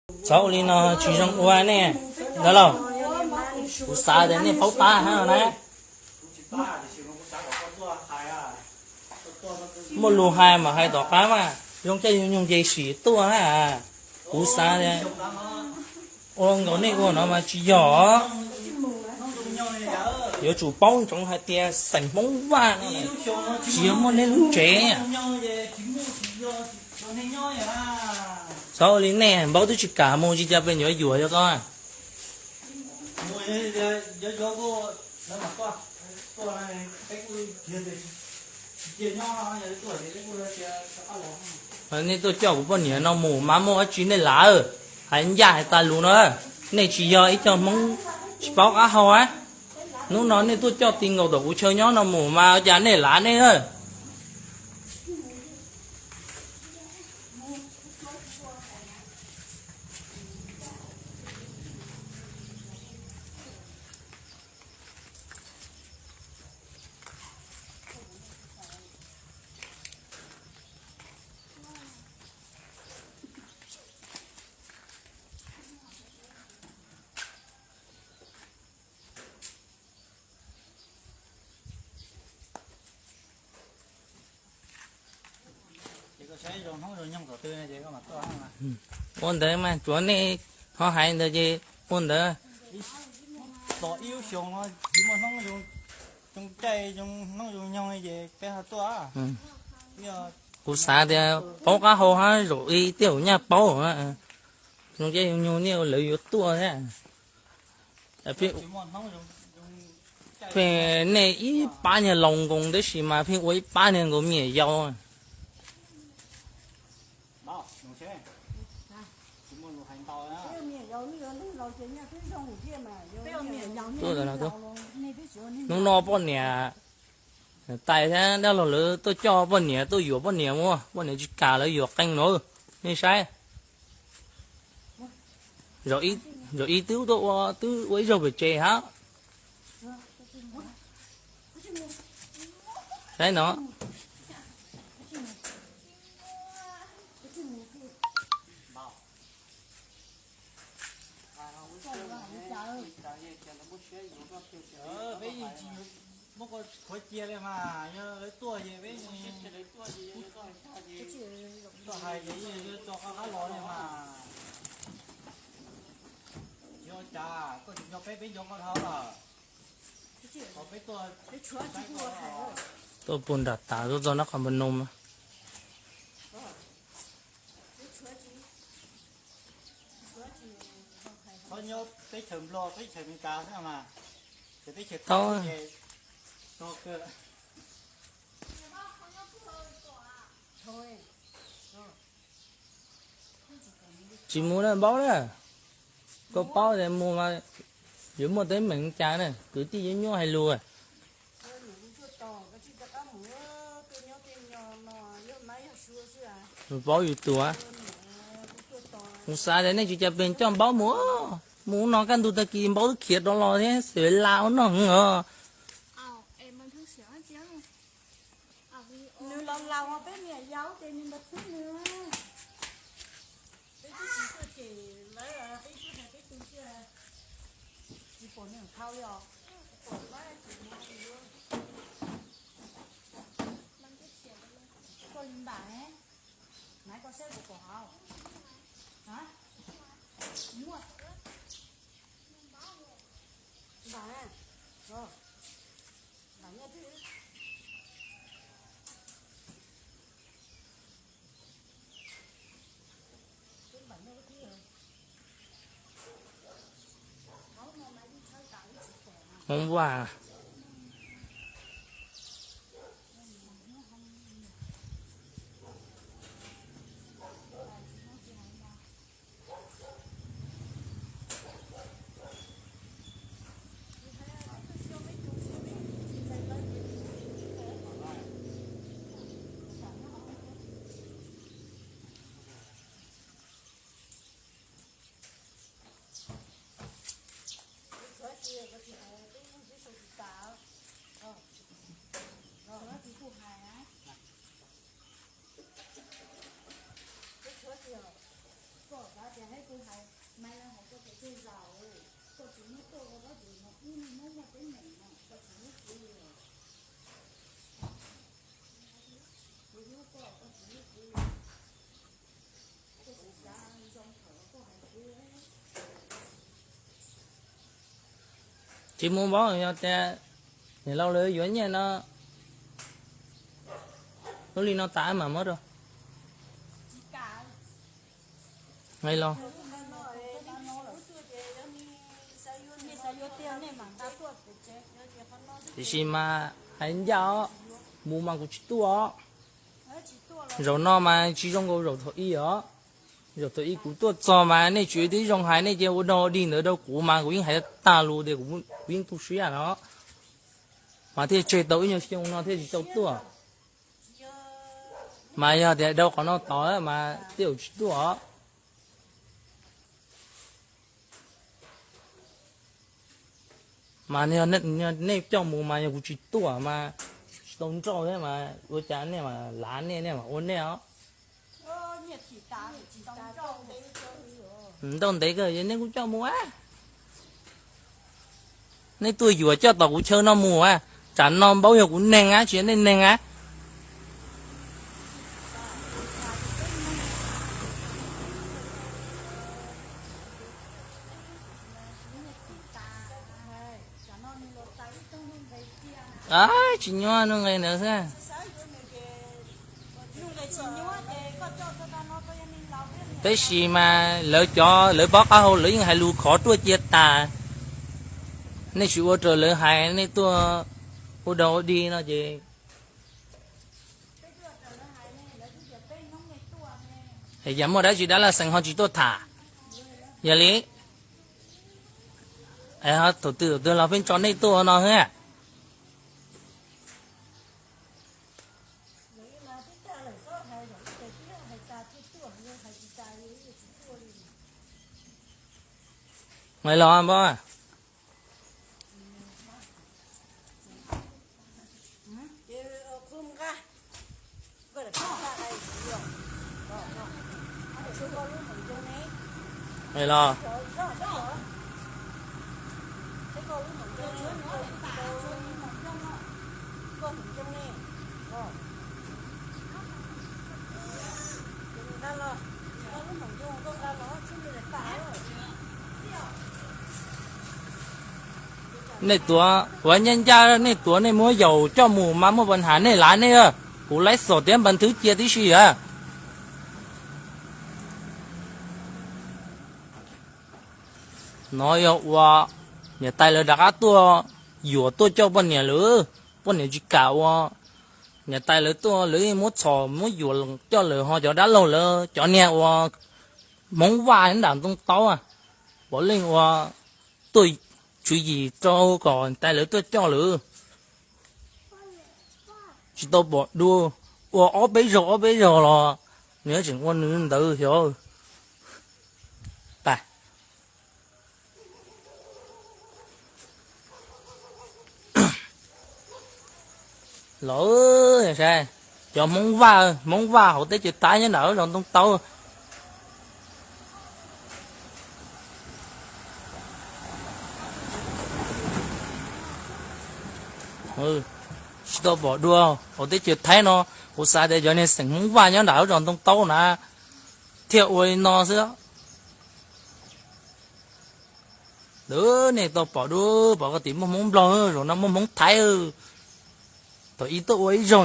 Txhob ua li no tsis zoo ua nej, ntawd los. Kuv xav tias nej paub tab hab na. Muaj lus hais mas hais tom qab mas, zoo caij zoo nyoog ces sim tuaj na. Kuv xav tias ua nkaus nej ua no mas tsis yog. Yuav tsum paub ntsoov hais tias xeem Hmoob Vaj no tsis yog muaj nej lub tsev. Txhob ua li nej, npaub twb tsis kam mus tsis cas pes yuav yuam yog koj. Nej tuaj coj kuv poj niam no mus mas muaj dab tsi nej lav? Hais ncaj hais tas lus no, nej tsis yog ib co Hmoob tsis paub qab hau a. Hnub no nej tuaj coj ti nkaus tom kuv chaw nyob no mus mas cas nej lav nej. Ua ntawd mas tsuav nej ho hais ntawd ces ua ntawd. Tos ib lub xyoo no tsis muaj hnub zoo, zoo caij zoo hnub zoo nyoog li ces peb ho tuaj. Kuv xav tias paub qab hau hab zaum ib tiaj nyaj paub zoo caij zoo nyoog nej lawv yuav tuaj thiab. Pheej nej ib pab niag laus nkoos tab sis mas pheej ua ib pab niag nkaus me nyuam yaus. Hnub no poj niam tais thiab dab laug lawv tuaj coj poj niam, tuaj yuam poj niam mus, poj niam tsis kam lawv yuam qee no. Nej saib, zaum ib twb tuaj ua, twb ua ib zaug pem tsev hab. Saib no. Peb yeej tsis muab koj khuav cia li mas, yog lawv tuaj ces peb tuaj hais ces yeej yuav tso koj qab los li mas. Tsis ua cas, koj tsis nco peb, peb nco koj dhau lawm. Tuaj puag nram tas tuaj txog nab qhov npa noo. Txhob nyob teb chaws Nplog, teb chaws Amelikas xwb mas, teb chaws Thaib ces tog kawg. Tsis mus na, npaub na. Koj paub tias mus mas yuav muaj teeb meem cas na, kwv tij yuav nyuaj hais lus. Paub yus tus. Kuv xav tias nej tsis cas pes coj npaub mus, mus no kaj ntug tag kis npaub twb khiav rov los thiab, xav la ua noj heev os. Nws los laus peb niam yau ces nws npaj xwb nws. Peb twb tsis tuaj cem lawv, peb twb hais peb tus xwb. Tsis pom nws dhau li os. Pom lawv ces mus li. Koj li npam ne, naiv koj saib puas pom hauv. Muaj. Npam, npam nyob twg? Hmoob Vaj. Tsis mus npaum yog tias niam laus lawv yuav nyiaj no, lub li no tas mam muab rau. Los, tiam sis mas hais ncaj os, mus mas kuv tsis tuaj os. Zaum no mas tsis zoo nkaus zaum thaum ub os. Zaum thaum ub kuv tuaj txog mas nej tsis tib zoo hais, nej cia ua dog ua dig ntawd rau kuv mas kuv yeej hais tag lus tias kuv yeej tu siab no, mas thiaj tseg tau ib nyuag xyoo no thiaj tsis tau tuaj. Mas yog tias dhau qhov no tod mas tej zaum tsis tuaj os. Mas nej coj mus mas yog kuv tsis tuaj mas tsis tau nrauj thiab mas ua cas nej mas lav nej, nej mas ua nej os. Nrauj ntev kawg nej kuj coj mus a. Nej tuaj yuam coj tom kuv chaw no mus a. Tsam no npaub yog kuv neeg a, tsis yog nej neeg a. Tsis nyuaj nuj nqis ntawd xwb. Tab sis mas lawv cov lawv paub qab hau lawv yeej hais lus khov ruaj cia tas. Nej tsis ua raws lawv hais, nej tuaj ua dog ua dig no ces yog muaj dab tsi dab laj xeem ho tsis tuaj tham. Yog li, thaum twg thaum twg los pheej tso nej tuaj no thiab. Los npab, los nej tuav ua ncaj ncaj, nej tuav nej muab yaus coj mus mas muaj pas has nej lav nej, kuv laib xom tiav npas nthwv cia tib si a. No yog ua niam tais lawv rov qab tuaj yuam tuaj coj poj niam lawm, poj niam tsis kam ua. Niam tais lawv tuaj lawv muab txhom muab yuam coj lawm ho cov dab laug lawv cov niag ua Hmoob Vaj nram Ntoo Taub, puav leej ua tuaj tswv yim rau kom niam tais lawv tuaj coj lawm. Tsis tau pom dua, ua ob peb zaug ob peb zaug los nws tseem ua nws ntawd xyov. Los, cov Hmoob Vaj, Hmoob Vaj hauv teb chaws Thaib nyob nram zos Ntoo Taub. Tsis tau pom dua hauv teb chaws Thaib no, kuv xav tias cov niag xeem Hmoob Vaj nyob nram zos Ntoo Taub na thiaj ua li no xwb. Nej tau pom dua, pom ko tim muaj Hmoob Nplog, zaum no muaj Hmoob Thaib. Thaum ub tuaj ua ib zaug